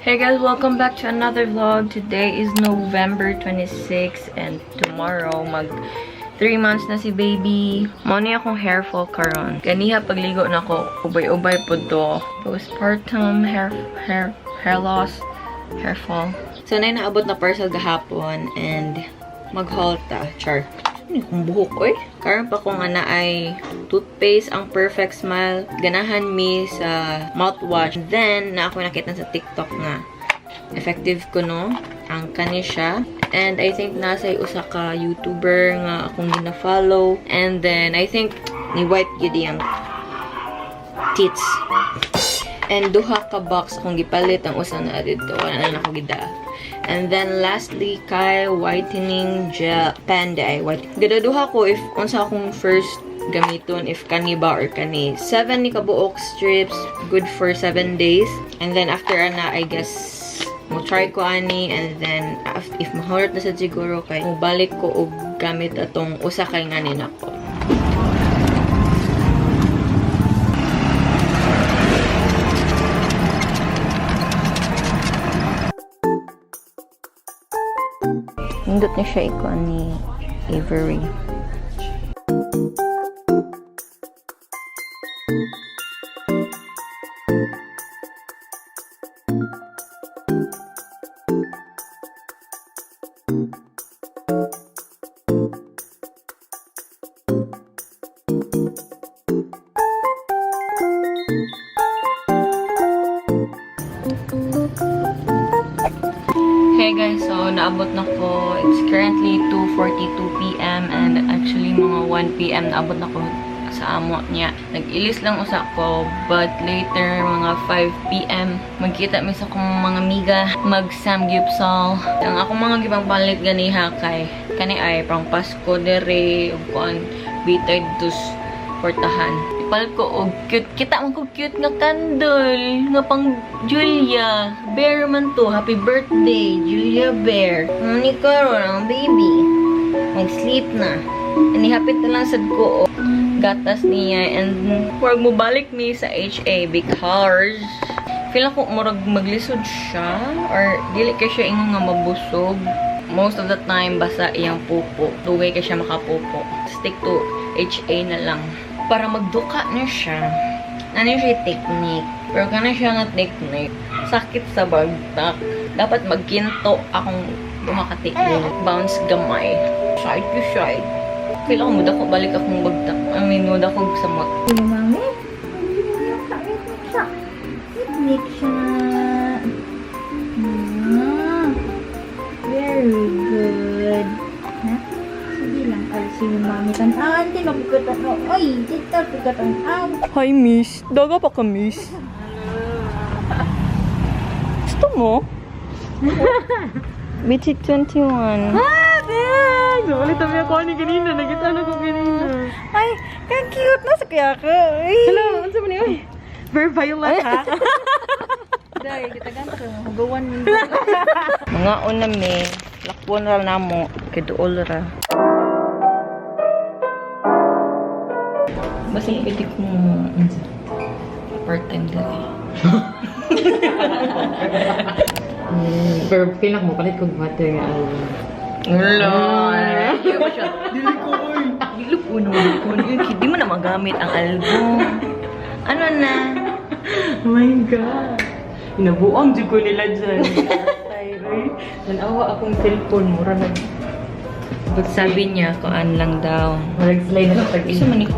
Hey guys, welcome back to another vlog. Today is November 26 and tomorrow mag 3 months na si baby. Mo ni akong hair fall karon. Ganiha pagligo na ko, ubay-ubay pud to. Postpartum hair loss, hair fall. So nay naabot na parcel gahapon and mag-haul ta, char. Ano akong buhok, oy? Karon pa ko nga na ay toothpaste ang Perfect Smile. Ganahan mi sa mouthwash. Then, na ako nakita sa TikTok nga effective ko no ang kani siya. And I think nasa usa ka YouTuber nga akong gina-follow. And then I think ni wipe gyud iyang teeth. And duha ka box akong gipalit ang usa na didto. Wala na nako gida. And then lastly kay whitening gel panday. White. Gadaduha ko if unsa akong first gamiton, if kani ba or kani. 7 ni kabuok strips, good for 7 days. And then after ana, I guess mo try ko ani, and then if mahurot na sad siguro kay mo balik ko og gamit atong usa kay ngani nako. Nindot na siya iko ni Avery. Hey guys, so naabot na ko. It's currently 2:42 p.m. and actually mga 1 p.m. naabot na ko sa amo niya. Nag-ilis lang usa ko, but later mga 5 p.m. magkita mi sa akong mga amiga mag samgyupsal. Ang akong mga gibang palit ganiha kay kani ay pang Pasko dere ug kuan bitay dus portahan. Ipalit ko og cute. Kita man ko cute nga candle nga pang Julia Bear man to. Happy birthday, Julia Bear. Ni karon ang baby mag-sleep na. Inihapit na lang sad ko og gatas niya, and murag mo balik mi sa HA because feel ako murag maglisod siya or dili kay siya ingon nga mabusog. Most of the time basa iyang pupo. Dugay kay siya makapupo. Stick to HA na lang para magduka na siya. Ano siya technique? Pero kana siya nga technique, sakit sa bagtak. Dapat magkinto akong duha ka tiil. Bounce gamay. Side to side. Feel ako muda ko balik akong bagtak. I mean, muda ko samot. Mami? Nick siya. Very good. Ha? Sige lang. Alisin yung mami tan-an. Tinapugatan. Ay, dito pugatan. Hi, miss. Daga pa ka, miss. Gusto mo? BT21. Ah, thanks! Ulit kami ako ni ganina. Nagita na ko ganina. Ay, kang cute na sa kaya ka. Hello, ano sa man yun? Very violent, ha? Day, kita ganta kayo. Hugawan mo. Mga una mi, lakwon ra namo, kay duol ra. Basta pwede kong part-time dali. Pero feel ako palit kong water nga album. Wala. Dili ko, oy. Dili ko, no. Dili ko, Di mo na magamit ang album. Ano na? Oh my God. Inabuang jud ko nila dyan. Ay, oy. Nanawa akong cellphone. Mura nag... Sabi niya, kuan lang daw. Murag slide na sa Isa man ni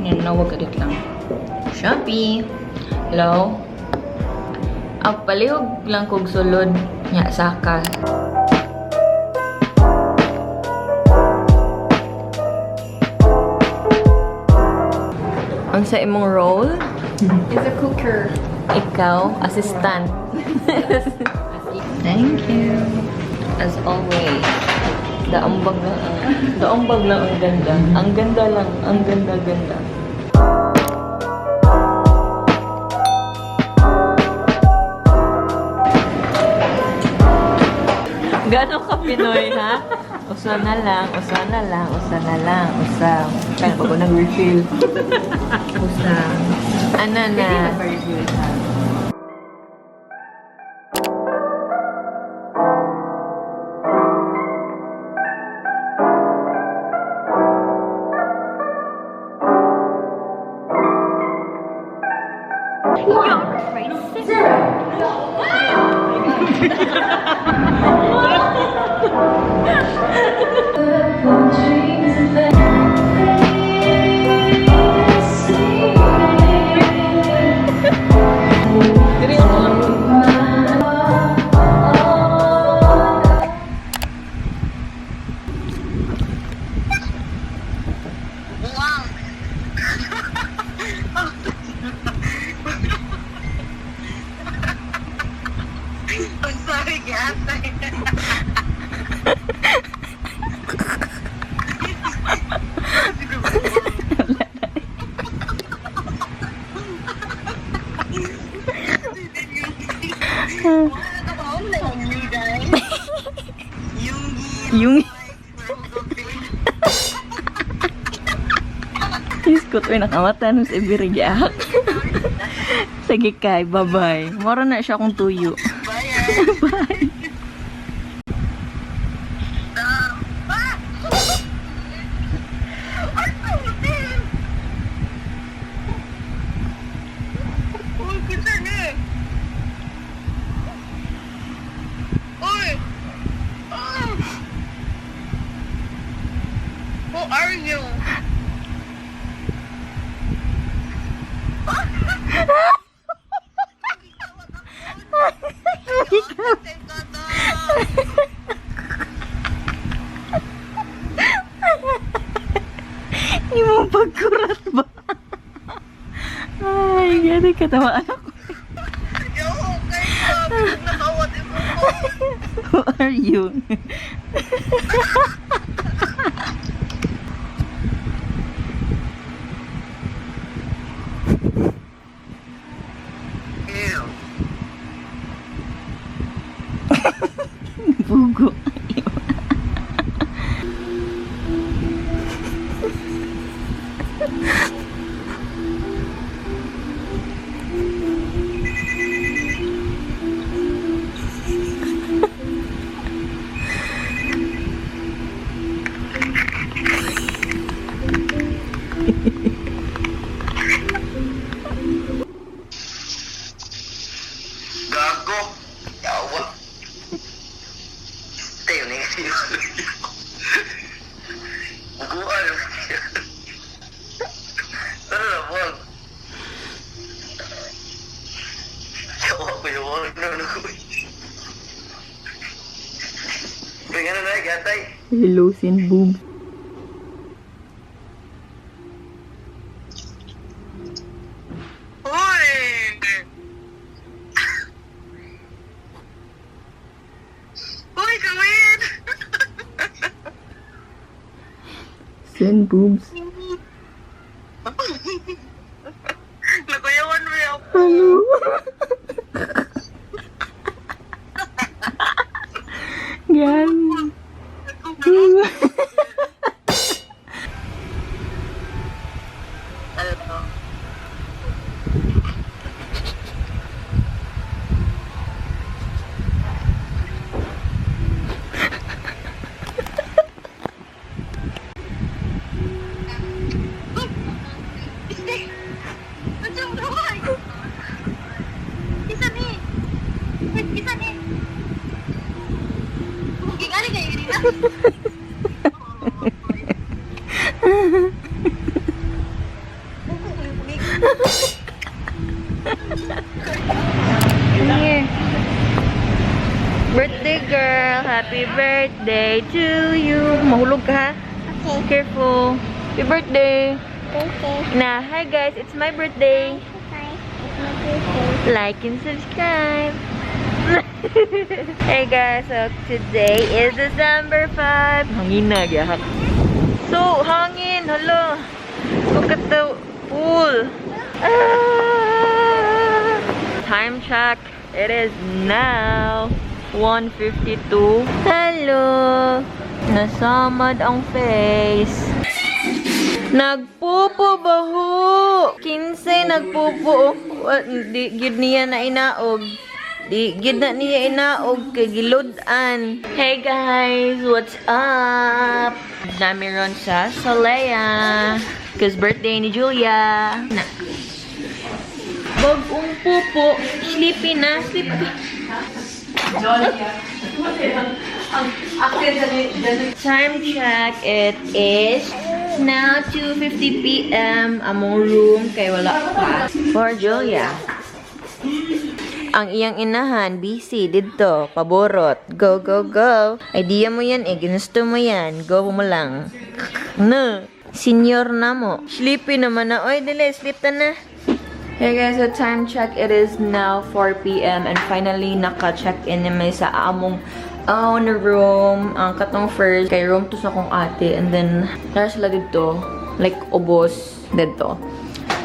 nanawag ka dito lang. Shopee. Hello? Ah, palihog lang kog sulod nya saka. Unsa imong role? Is a cooker. Ikaw, assistant. Thank you. As always, daambag lang ang daambag lang ang ganda. Ang ganda lang, ang ganda-ganda. Gano'n ka Pinoy, ha? Usa na lang, usa na lang, usa na lang, usa. Kaya pag nag-refill. Usa. Ano na? Pwede mag-refill. I'm sorry, Ate. Yung... Diyos ko, tuwing nakamata nung sa ibirigyak. Sige kay, bye-bye. Mora na siya akong tuyo. Bye. Uy, kita ni. Uy! Ah! Who are you? Imong pagkurat ba? Ay, gani katawaan ako. Yo, okay ka. Nakawat imo ko. Who are you? Ew. Bugo. Gago. Yawa. Tayo na yun. Buguan. Ano na, buwag? Yawa ko, yawa. Ano, ano ko. Tingnan na na, gatay. Hello, sin boom. Uy! Uy, kawin! Sin boobs. Nakuyawan mo yung Hello. Gan. Ano to? Isa ni. Isa ni. Gigali kayo dito. Here. Birthday girl, happy birthday to you. Mahulog ka ha? Okay. Careful. Happy birthday. Thank you. Na, hi guys, it's my birthday. Bye. It's my birthday. Like and subscribe. Hey guys, so today is December 5. Hangin na, gahak. So, hangin, hello. Look at the pool. Ah! Time check. It is now 1:52. Hello. Nasamad ang face. Nagpupo baho. 15 nagpupo. Di gid niya na inaog. Di gid na niya inaog kay gilud-an. Hey guys, what's up? Nami ron sa Solea. 'Cause birthday ni Julia. Na. Bagong pupo. Sleepy na, sleepy. Julia. Ang accent sa Time check, it is now 2:50 p.m. Among room kay wala pa. For Julia. Ang iyang inahan, busy didto, paborot. Go, go, go. Idea mo yan eh, ginusto mo yan. Go mo lang. No. Senior na mo. Sleepy naman na. Oy, dili, sleep ta na. Hey guys, so time check. It is now 4 p.m. and finally naka-check-in naman sa among own room. Ang katong first, kay room to sa akong ate. And then, tara sila dito. Like, ubos dito.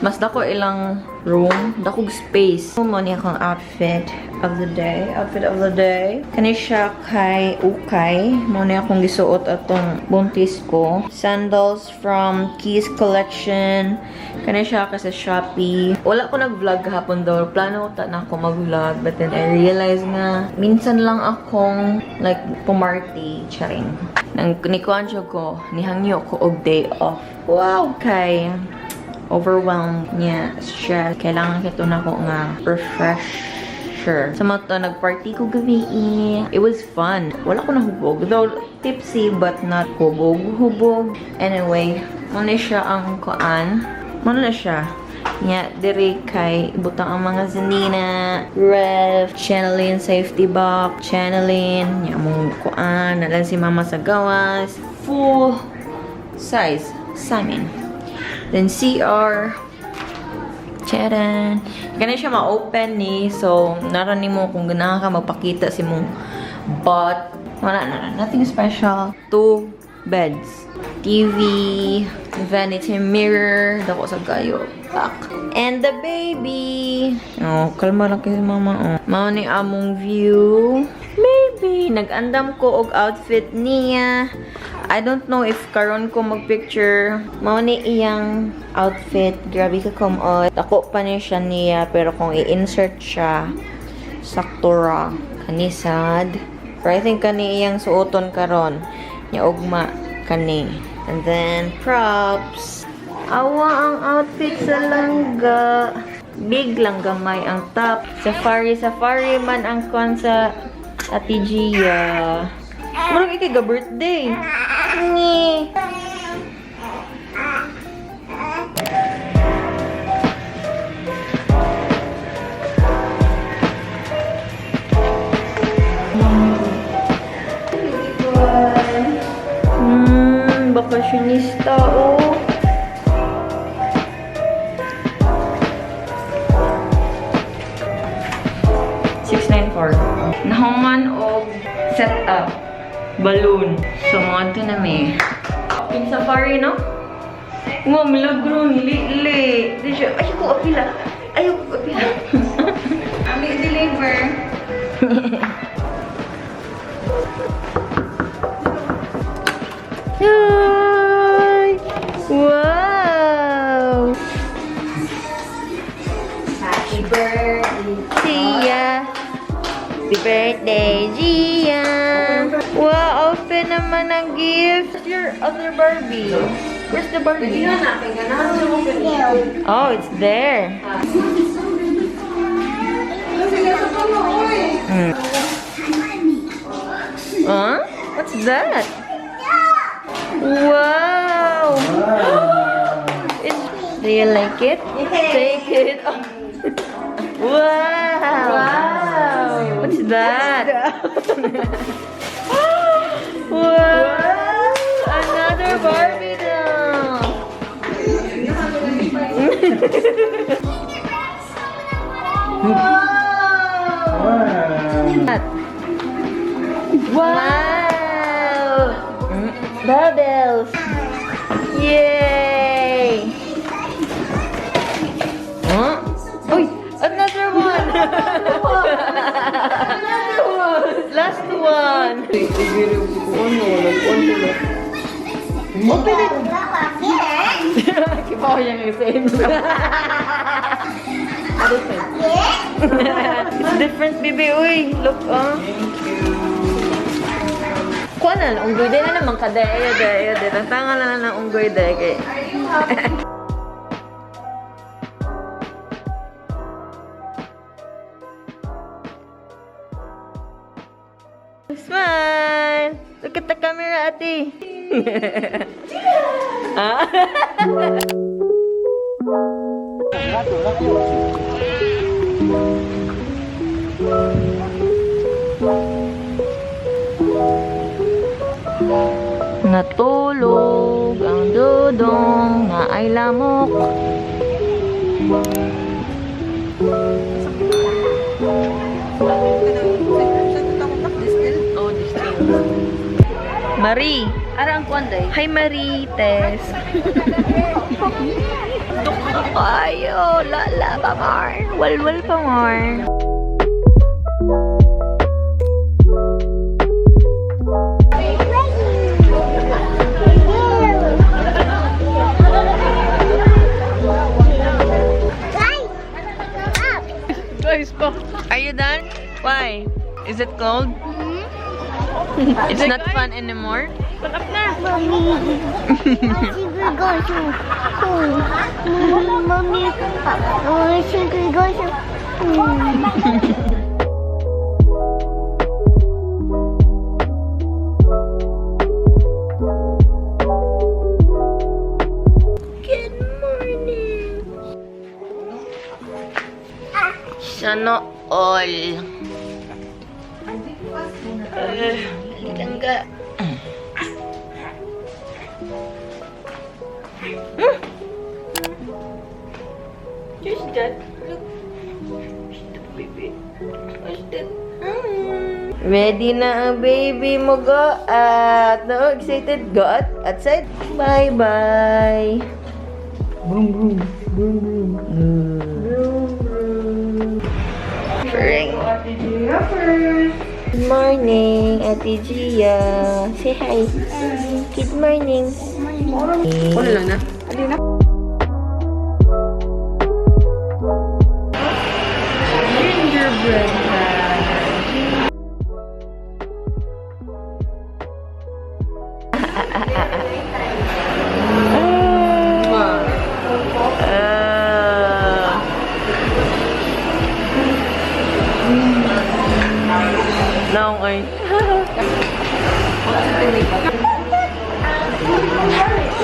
Mas dako ilang room, dakog space. Mo ni akong outfit of the day. Outfit of the day. Kani siya kay Ukay. Mo ni akong gisuot atong buntis ko. Sandals from Keys Collection. Kani siya kasi Shopee. Wala ko nag-vlog kahapon daw. Plano ko ta na ako mag-vlog. But then I realized nga, minsan lang akong like pumarty, charing. Nang nikuan siya ko, nihangyo ko og day off. Wow, kay overwhelmed niya, stress. Kailangan kito na ko nga refresher. Sa mga to, nag-party ko gabi eh. It was fun. Wala ko nahubog. Though, tipsy but not hubog-hubog. Anyway, muna siya ang kuan. Muna na siya. Nya, diri kay ibutang ang mga zanina, ref, channeling, safety box, channeling, nya mong kuan, nalan si mama sa gawas. Full size, salmon. Then CR. Charan. Ganun siya ma-open ni. So, naran mo kung ganahan ka magpakita si mong butt. Wala na. Nothing special. Two beds. TV, vanity mirror. Dako sa gayo. Back. And the baby. Oh, kalma lang kasi mama. Oh. Mao ni among view. Maybe. Nag-andam ko og outfit niya. I don't know if karon ko magpicture. Mao ni iyang outfit. Grabe ka kumot. Ako pa ni siya niya. Pero kung i-insert siya, sakto ra. Kani sad. Pero I think kani iyang suoton karon. Nya ugma kani. And then props. Awa ang outfit sa langga. Big lang gamay ang top. Safari safari man ang kwan sa Ate Gia. Murag ikay ga birthday. Ni. Bakasyonista, oh. 694. Nahuman og set up. Balloon. So, mga to na may. In safari, no? Wow, milagro, li-li. Di siya, ayaw ko apila. Ayaw ko apila. Ami deliver. Hi! Wow! Happy birthday. Gia! Happy birthday, Gia! Wow, open naman ang gift! Your other Barbie. Where's the Barbie? Oh, it's there. Huh? What's that? Wow! It's, do you like it? Take it. Wow! Wow! What's that? Wow! Another Barbie doll! Wow! Bubbles! Yay! Huh? Uy! Another one! Another one! Last one! Open it! Kipaw niya yung same. It's different, baby. Uy, look, oh. Kuha na, unggoy day na naman ka. Day, ayo, day, ayo, day. Tangtangan na lang ng unggoy day. Kay. Smile! Look at the camera, ate. Ah? Natulog ang dudong na ay lamok. Oh, distill. Marie. Ara ang kuan day. Hi, Marites. Ayo, lala pa more. Walwal pa more. Guys pa. Are you done? Why? Is it cold? It's not fun anymore? Mommy, I think we go to school. Mommy, I think we go to school. Good morning. Sana all. Halika. Who's that? Look. Who's the baby? Who's that? Ready na ang baby mo go at no excited go at outside. Bye bye. Vroom vroom vroom vroom. Vroom vroom. Ring. Good morning, Ate Gia. Say hi. Good morning. Kuno lang na. Gingerbread man. Ah. Naong ay.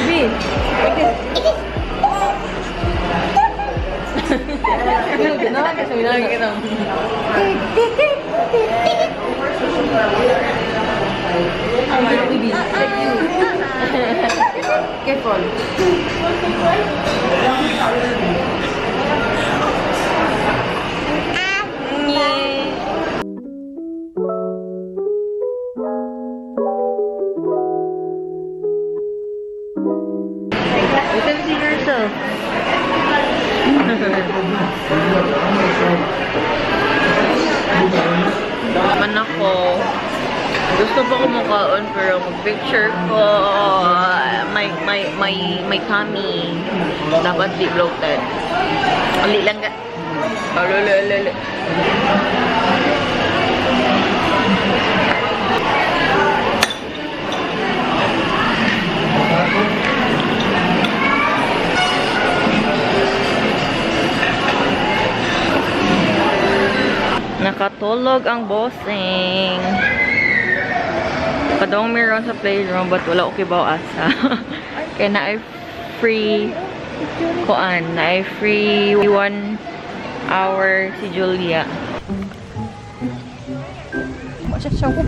Ibi. Careful. You can see yourself. Man ako. Gusto pa ko mukaon pero mag-picture ko. My tummy. Dapat di bloated. Ali lang ga. Alala, alala. Nakatulog ang bossing. Padong meron sa playroom but wala okay ba asa. Kaya na ay free kuan, na ay free 1 hour si Julia.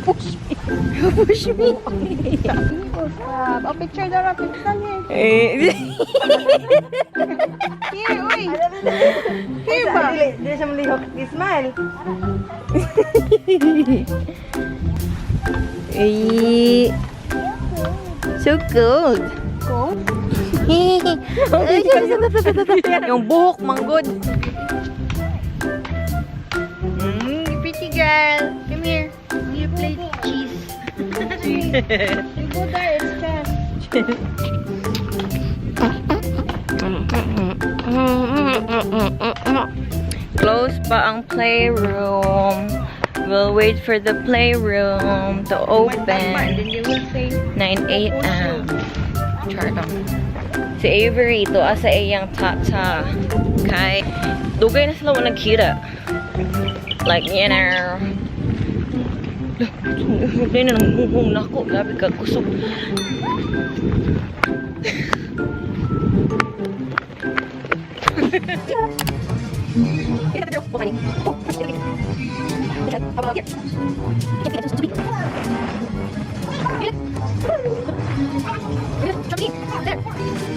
Push me. Push me. Oh, picture na lang. Picture na Eh. Here, uy. Here ba? Dili siya malihok. Smile. Eh. So cold. Cold? Yung buhok manggod. Pretty girl. Come here. You play cheese. You go there, it's chess. Close pa ang playroom. We'll wait for the playroom to open. 9 a.m. Char lang. Si Avery, to asa iyang tata. Kay, dugay na sila wa nagkita. Like, you know. Lah, na nang uhong nako, grabe ka kusog.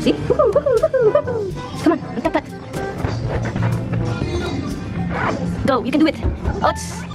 See? Come on, tap that. Go, you can do it. Ots.